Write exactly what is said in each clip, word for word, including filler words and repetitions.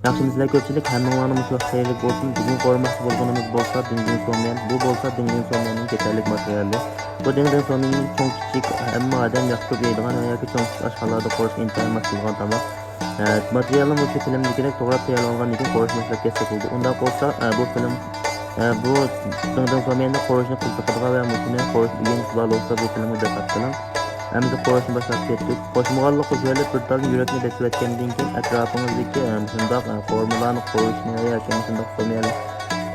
ياخشىمۇسىلەر كۆپچىلىك، ھەممىڭلارنىڭ مۇشۇ ۋاقتى خەيرلىك بولسۇن. بۈگۈن قورۇماقچى بولغىنىمىز بولسا دىڭدىڭ سوميەن. بۇ بولسا دىڭدىڭ سوميەننىڭ كېتەرلىك ماتېرىيالى. بۇ دىڭدىڭ سوميەننىڭ چوڭ كىچىك ھەممە ئادەم ياقتۇرۇپ يەيدىغان ۋە ياكى چوڭ كىچىك ئاشخانىلاردا قورۇشقا ئىنتايىن ماس كېلىدىغان تاماق. ئە، ماتېرىيالنى مۇشۇ فىلىمدىكىدەك توغراپ تەييارلانغاندىن كېيىن قورۇشنى باشلاپ كەتسەك بولىدۇ. ئۇنداق بولسا، ئە، بۇ فىلىم، ئە، بۇ دىڭدىڭ سوميەننى قورۇشنى قىزىقىدىغان ۋە مۇشۇنى قورۇشنى ئۆگەنگۈسى بار بولسا بۇ فىلىمگە دىققەت قىلىڭ. ئەمدى قورۇشنى باشلاپ كەتتۇق. قوشمىغانلىق قوشۇۋېلىپ بىر تالدىن يۈرەكنى بېسىۋەتكەندىن كېيىن ئەتراپىڭىزدىكى، ئە، مۇشۇنداق، ئە، قورۇمىلارنى قورۇشنى ۋە ياكى مۇشۇنداق سوميەنى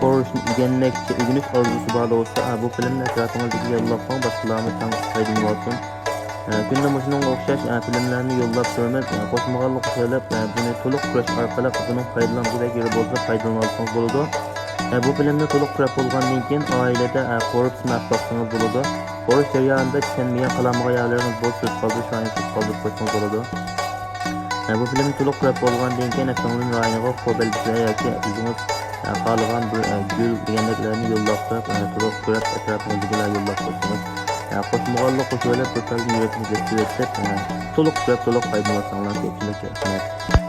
قورۇشنى ئۆگەنمەكچى، ئۆگىنىش ئارزۇسى بار بولسا، ئە، بۇ فىلىمنى ئەتراپىڭىزدىكىگە يوللاپ قويۇڭ، باشقىلارمۇ تەڭ پايدىلىنىۋالسۇن. ئە، كۈندە مۇشۇنىڭغا ئوخشاش، ئە، فىلىملەرنى يوللاپ تۇرىمىز. ئە، قوشمىغانلىق قوشۇپ، ئە، بۇنى تولۇق كۆرۈش ئارقىلىق بۇنىڭ پايدىلانغۇدەك يېرى بولسا پايدىلىنىۋالسىڭىز بولىدۇ. ئە، بۇ فىلىمنى تولۇق كۆرۈپ بولغاندىن كېيىن ئائىلىدە، ئە، قورۇپ سىناپ باقسىڭىز بولىدۇ. قورۇش جەريانىدا چۈشەنمىگەن، قالامىغان يەرلىرىڭىز بولسا سۆز قالدۇرۇش رايىنى سۆز قالدۇرۇپ قويسىڭىز بولىدۇ. ئە، بۇ فىلىمنى تولۇق كۆرۈپ بولغاندىن كېيىن ئەپەڭلىن رايونىغا قول بەلگىسى ياكى ئۆزىڭىز، ئە، خالىغان بىر، ئە، گۈل دېگەندەكلەرنى يوللاپ قويۇپ، ئە، تولۇق كۆرۈپ ئەتراپىڭىزدىكىلەر يوللاپ قويسىڭىز. ئە، قوشمىغانلىق قوشۇۋېلىپ بىر تالدىن يۈرەكنى بېسىۋېتىپ، ئە، تولۇق كۆرۈپ تولۇق پايدىلانساڭلار كۆپچىلىك. رەھمەت.